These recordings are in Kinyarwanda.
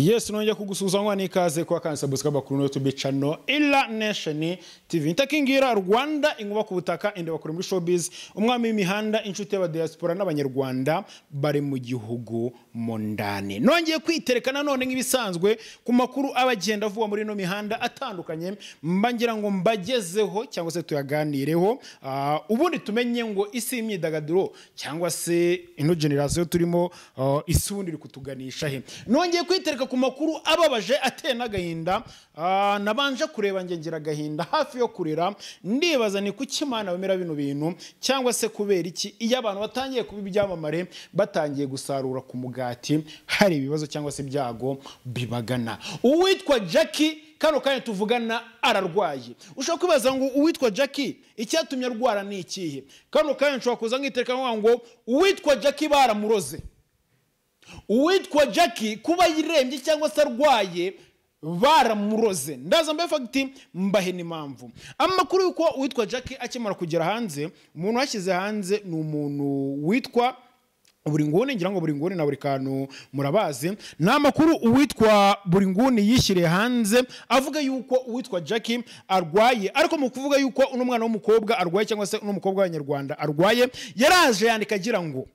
Yes, nongeye kugusuhuza ngo nikaze kwa kandi subscribe kuri YouTube channel Illa Nation TV. Ntakingira Rwanda inkuba ku butaka inde bakora muri showbiz, umwami w'imihanda, inshuti y'aba diaspora n'abanyarwanda bari mu gihugu mondane. Nongeye kwiterekana none nk'ibisanzwe ku makuru abagenda vuba muri no mihanda atandukanye, mbangira ngo mbagezeho cyangwa se tuyaganireho, ubundi tumenye ngo isi y'imyidagaduro cyangwa se ino generation turimo, isi ubundi iri kutuganisha he. Nongeye kwitereka ku makuru ababaje ateye n'agahinda, nabanje kureba nge ngira agahinda hafi yo kurira, ndibaza ni kuki Imana bemera bino bintu cyangwa se kubera iki iyo abantu batangiye kuba ibyamamare batangiye gusarura ku mugati hari ibibazo cyangwa se ibyago bibagana. Uwitwa Jackie kano kanya tuvugana ararwaye. Ushobora kwibaza ngo uwitwa Jackie icyatumye arwara ni ikihe? Kano kanya nshobora kuza nkitereka ngo uwitwa Jackie baramuroze. Uwitwa Jackie kuba yirembye cyangwa se arwaye baramuroze. Ndaza mbe fact mbahe n'impamvu. Amakuru yuko uwitwa Jackie akimara kugera hanze, umuntu washyize hanze ni umuntu witwa Buri Nguni, ngira ngo Buri Nguni na buri kantu murabazi. Ni amakuru uwitwa Buri Nguni yishyiriye hanze avuga yuko uwitwa Jackie arwaye, ariko mu kuvuga yuko uno mwana w'umukobwa arwaye cyangwa se uno mukobwa w'abanyarwanda arwaye, yaraje yandika agira ngo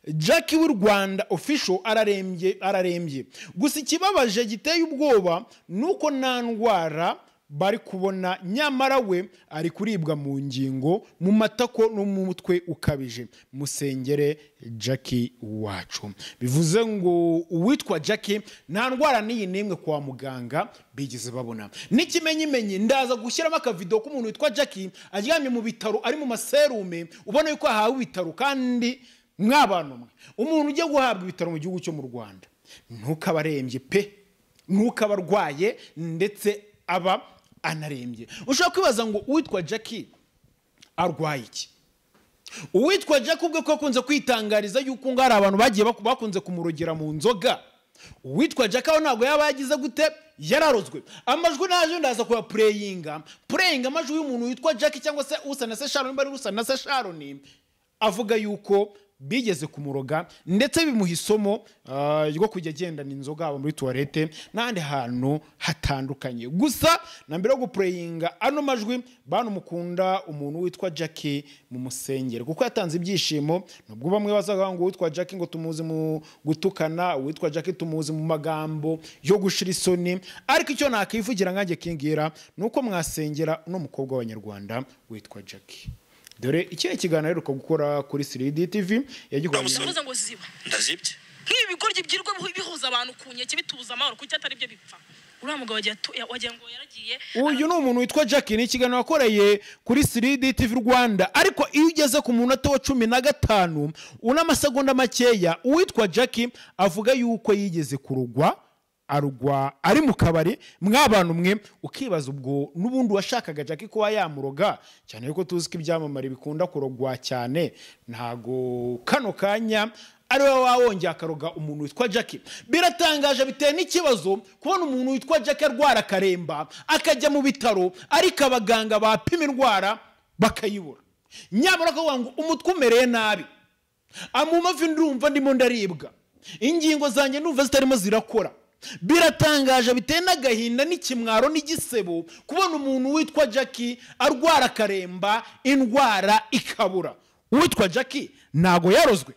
Jackie w'u Rwanda official ararembye, ararembye. Gusa ikibabaje giteye ubwoba nuko nta ndwara bari kubona, nyamara we ari kuribwa mu ngingo, mu matako no mu mutwe ukabije. Musengere Jackie wacu. Bivuze ngo uwitwa Jackie nta ndwara n'iyi n'imwe kwa muganga bigeze babona. N'ikimenyimenyi ndaza gushyiramo akavideo k'umuntu witwa Jackie aryamye mu bitaro ari mu maserume, ubona yuko ahawe ibitaro. Kandi mw'abantu mwe, umuntu ujya guhabwa ibitaro mu gihugu cyo mu Rwanda ntukabarembye pe, ntukabarwaye ndetse aba anarembye. Ushobora kwibaza ngo uwitwa Jackie arwaye iki? Uwitwa Jackie ubwe ko akunze kwitangariza yuko ngo hari abantu bagiye bakunze kumurogera mu nzoga. Uwitwa Jackie aho ntabwo yaba yagize gute, yararozwe. Amajwi naje ndaza kuya playinga amajwi y'umuntu witwa Jackie cyangwa se usa na se Sharon, bari usa na se Sharon, avuga yuko bigeze kumuroga ndetse bimuha isomo ryo kujya agendana inzoga haba muri toilette n'ahandi hantu hatandukanye. Gusa na mbere yo guplayinga ano majwi, bantu mukunda umuntu witwa Jackie mu musengero kuko yatanze ibyishimo. Nubwo bamwe bazaga ngo witwa Jackie ngo tumuzi mu gutukana, witwa Jackie tumuzi mu magambo yo gushira isoni, ariko icyo nakivugira nkanjye kingira nuko mwasengera uno mukobwa w'abanyarwanda witwa Jackie. Dore iki kiganiro aheruka gukora kuri 3D TV yagikoranye ngo ziba ndazibye nk'ibi bigoryi byirwa bihuza abantu ku nkeke bitubuza amahoro kuki atari byo bipfa. Uriya mugabo wagira ngo yaragiye. Uyu ni umuntu witwa Jackie, ni ikiganiro yakoreye kuri 3D TV Rwanda, ariko iyo ugeze ku munota wa 15 unamasegonda makeya, uwitwa Jackie avuga yuko yigeze kurugwa, arugwa ari mu kabari. Mw'abantu mwe, ukibaza ubwo n'ubundi washakaga Jackie kuba yamuroga, cyane yuko tuzi ko ibyamamare bikunda kurogwa cyane, ntago kano kanya ari we wawongeye akaroga umuntu witwa Jackie. Biratangaje biteye n'ikibazo kubona umuntu witwa Jackie arwara akaremba akajya mu bitaro, ariko abaganga bapima indwara bakayibura. Nyamara akavuga ngo umutwe umereye nabi, amumavi ndumva ndimo ndaribwa, ingingo zanjye ndumva zitarimo zirakora. Biratangaje biteye n'agahinda n'ikimwaro n'igisebo kubona umuntu witwa Jackie arwara akaremba indwara ikabura. Uwitwa Jackie ntago yarozwe.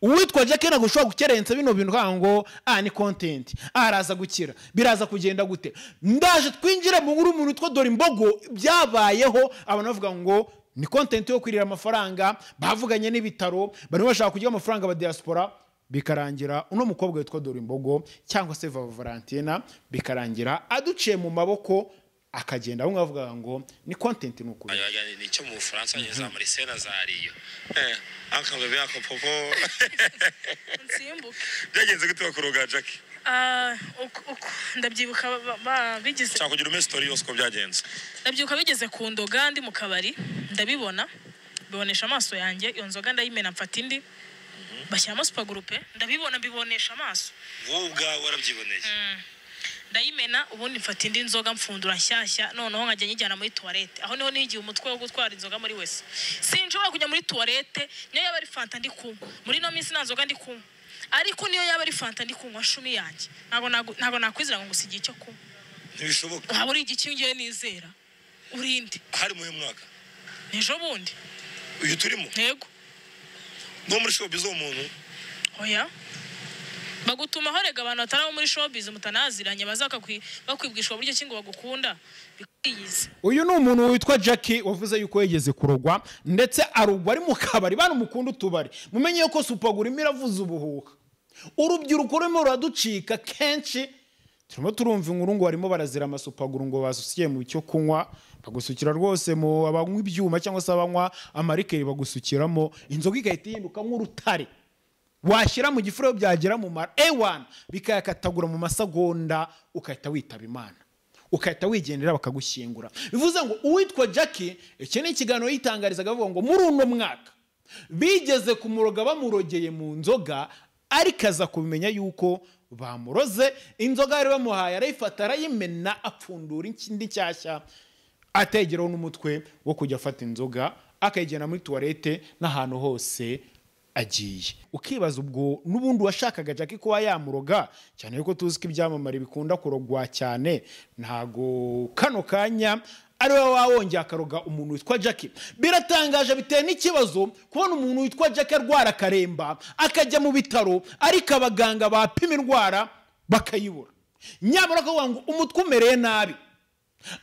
Uwitwa Jackie ntago ushobora gukerensa bino bintu ngo ni content, araza gukira, biraza kugenda gute. Ndaje twinjire mu nkuru umuntu witwa Dore Imbogo byabayeho, abantu bavuga ngo ni content yo kwirira amafaranga, bavuganye n'ibitaro barimo bashaka kurya amafaranga ba diaspora, bikarangira uno mukobwa witwa Dore Imbogo cyangwa se Valentina bikarangira aduciye mu maboko akagenda. Bamwe bavuga ngo ni content n'ukuri. Ni cyo mu Bufaransa za Marseille na za Rio. Akanga byako popo. Nsimbuke. Byagenze gute bakuroga Jackie? Ndabyibuka bigeze cyangwa kugira ume story yose uko byagenze. Ndabyibuka bigeze ku ndoga ndi mu kabari, ndabibona, bibonesha amaso yanjye, iyo nzoga ndayimena mfata indi. Bashyiramo super groupe, ndabibona mbibonesha amaso. Wowe ubwawe warabyiboneye? Ndayimena ubundi mfata indi nzoga mfundura nshyashya, noneho nkajya nyijyana muri toilette. Aho niho nigiye umutwe wo gutwara inzoga muri wese. Sinshobora kujya muri toilette niyo yaba ari fanta ndi kunywa. Muri no minsi nta nzoga ndi kunywa. Ariko niyo yaba ari fanta ndi kunywa shumi yanjye, ntabwo nakwizera ngo ngusigiye icyo kunywa. Ntibishoboka. Waba uri igiki ngiye nizera urinde. Hari mu mwaka ejo bundi uyu turimo. Yego. No muri showbiz uwo muntu. Oya, bagutumaho rega abantu batari abo muri showbiz mutanaziranye, baza bakwibwishwa buryo ki ngo bagukunda bikiyiza. Uyu ni umuntu witwa Jackie wavuze yuko yigeze kurogwa, ndetse arugwa ari mu kabari. Bana mukunda utubari, mumenye yuko supagura irimo iravuza ubuhuha. Urubyiruko rurimo ruraducika kenshi. Turimo turumva inkuru ngo barimo barazira amasupaguru ngo basukiye mu cyo kunywa, bagusukira rwose mu abanywa ibyuma cyangwa se abanywa amarikeri, bagusukiramo inzoga igahita ihinduka nk'urutare, washyira mu gifuro byagera mu mara ewana bikayakatagura mu masegonda, ukahita witaba Imana, ukahita wigendera bakagushyingura. Bivuze ngo uwitwa Jackie, iki ni ikiganiro yitangarizaga avuga ngo muri uno mwaka bigeze kumuroga bamurogeye mu nzoga, ariko aza kubimenya yuko bamuroze. Inzoga yari bamuhaye arayifata arayimena, apfundura indi nshyashya, ategeraho n'umutwe wo kujya afata inzoga akayijyana muri tuwarete n'ahantu hose agiye. Ukibaza ubwo n'ubundi washakaga Jackie kuba yamuroga, cyane yuko tuzi ko ibyamamare bikunda kurogwa cyane, ntago kano kanya ari we wawongeye akaroga umuntu witwa Jackie. Biratangaje, biteye n'ikibazo kubona umuntu witwa Jackie arwara akaremba akajya mu bitaro, ariko abaganga bapima indwara bakayibura. Nyamara akavuga ngo umutwe umereye nabi,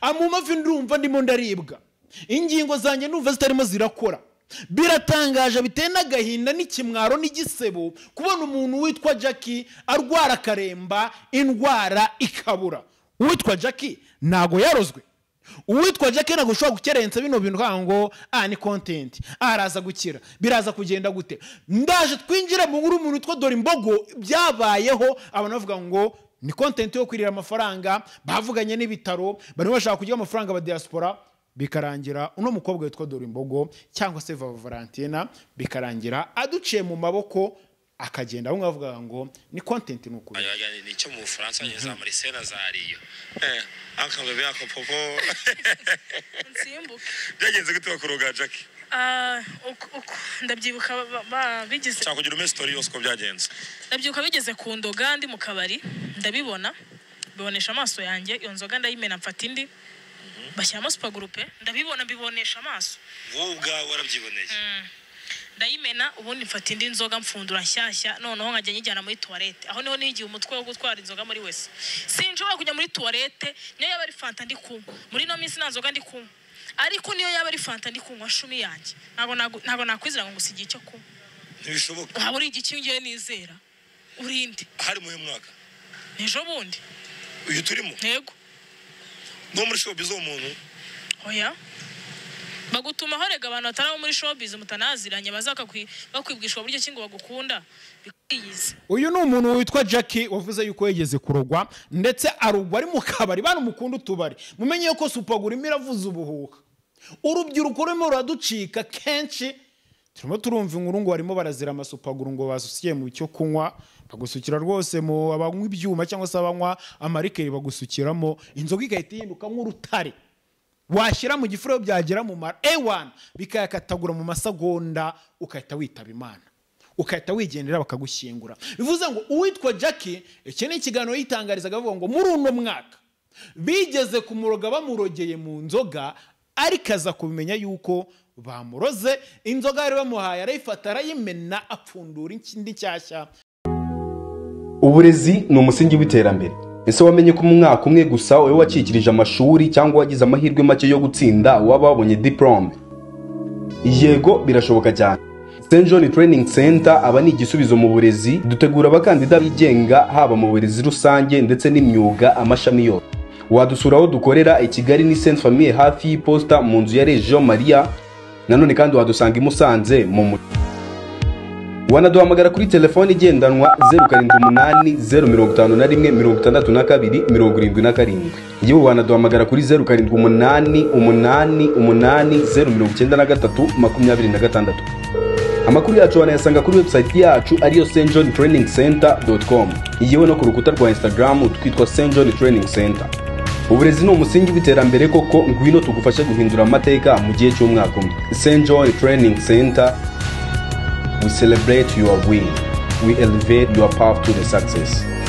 amumavi ndumva ndimo ndaribwa, ingingo zanjye ndumva zitarimo zirakora. Biratangaje, biteye n'agahinda n'ikimwaro n'igisebo kubona umuntu witwa Jackie arwara akaremba indwara ikabura. Uwitwa Jackie ntago yarozwe. Uwitwa Jackie ntabwo ushobora gukerensa bino bintu ngo ni content, araza gukira, biraza kugenda gute. Ndaje twinjire mu nkuru umuntu witwa Dore Imbogo byabayeho, abantu bavuga ngo ni content yo kwirira amafaranga, bavuganye n'ibitaro barimo bashaka kugira amafaranga ba diaspora, bikarangira uno mukobwa witwa Dore Imbogo cyangwa se Vava Valentina bikarangira aduciye mu maboko akagenda. Bamwe bavuga ngo ni content ni ukuri. Ni cyo mu Bufaransa za muri Sena za Rio. Akanga yako popo. Nsimbuke. Byagenze gute bakuroga Jackie? Ndabyibuka bigeze. Cyangwa kugira ume story yose uko byagenze. Ndabyibuka bigeze ku ndoga ndi mu kabari, ndabibona, bibonesha amaso yanjye, iyo nzoga ndayimena mfata indi. Bashyiramo supergroupe, ndabibona mbibonesha amaso. Wowe ubwawe warabyiboneye. Ndayimena ubundi mfata indi nzoga mfundura nshyashya, noneho nkajya nyijyana muri toilette. Aho niho nigiye umutwe wo gutwara inzoga muri wese. Sinshobora kujya muri toilette niyo yaba ari fanta ndi kunywa. Muri no minsi nta nzoga ndi kunywa. Ariko niyo yaba ari fanta ndi kunywa shumi yanjye, ntabwo nakwizera ngo ngusigiye icyo kunywa. Ntibishoboka. Waba uri igiki ngiye nizera urinde. Hari mu mwaka ejo bundi uyu turimo. Yego. No muri showbiz uwo muntu. Oya, bagutumaho rega abantu batari abo muri showbiz mutanaziranye, baza bakwibwishwa buryo ki ngo bagukunda bikiyiza. Uyu ni umuntu witwa Jackie wavuze yuko yigeze kurogwa, ndetse arugwa ari mu kabari. Bana mukunda utubari, mumenye yuko supagura irimo iravuza ubuhuha. Urubyiruko rurimo ruraducika kenshi. Turimo turumva inkuru ngo barimo barazira amasupaguru ngo basukiye mu cyo kunywa, bagusukira rwose mu abanywa ibyuma cyangwa se abanywa amarikeri, bagusukiramo inzoga igahita ihinduka nk'urutare, washyira mu gifuro byagera mu mara ewana bikayakatagura mu masegonda, ukahita witaba Imana, ukahita wigendera bakagushyingura. Bivuze ngo uwitwa Jackie, iki ni ikiganiro yitangarizaga avuga ngo muri uno mwaka bigeze kumuroga bamurogeye mu nzoga, ariko aza kubimenya yuko bamuroze. Inzoga yari bamuhaye arayifata arayimena, apfundura indi nshyashya. Uburezi ni umusingi w'iterambere. Ese wamenye ko mu mwaka umwe gusa wowe wakikirije amashuri cyangwa wagize amahirwe make yo gutsinda waba wabonye diplome? Yego, birashoboka cyane. St John Training Center aba ni igisubizo mu burezi. Dutegura abakandida bigenga haba mu burezi rusange ndetse n'imyuga amashami yose. Wadusura aho dukorera i Kigali ni Sainte Famille hafi y'iposita mu nzu ya Region Maria. Nanone kandi wadusanga i Musanze mu mujyi. Wanaduhamagara kuri telefone igendanwa 078 051 62 77. Yewe wanaduhamagara kuri 078 8 8 093 26. Amakuru yacu wanayasanga kuri website yacu ariyo stjohntrainingcenter.com. Yewe no ku rukuta rwa Instagram twitwa St John Training Center. Uburezi ni umusingi w'iterambere koko, ngwino tugufashe guhindura amateka mu gihe cy'umwaka umwe. St John Training Center, we celebrate your win. We elevate your path to the success.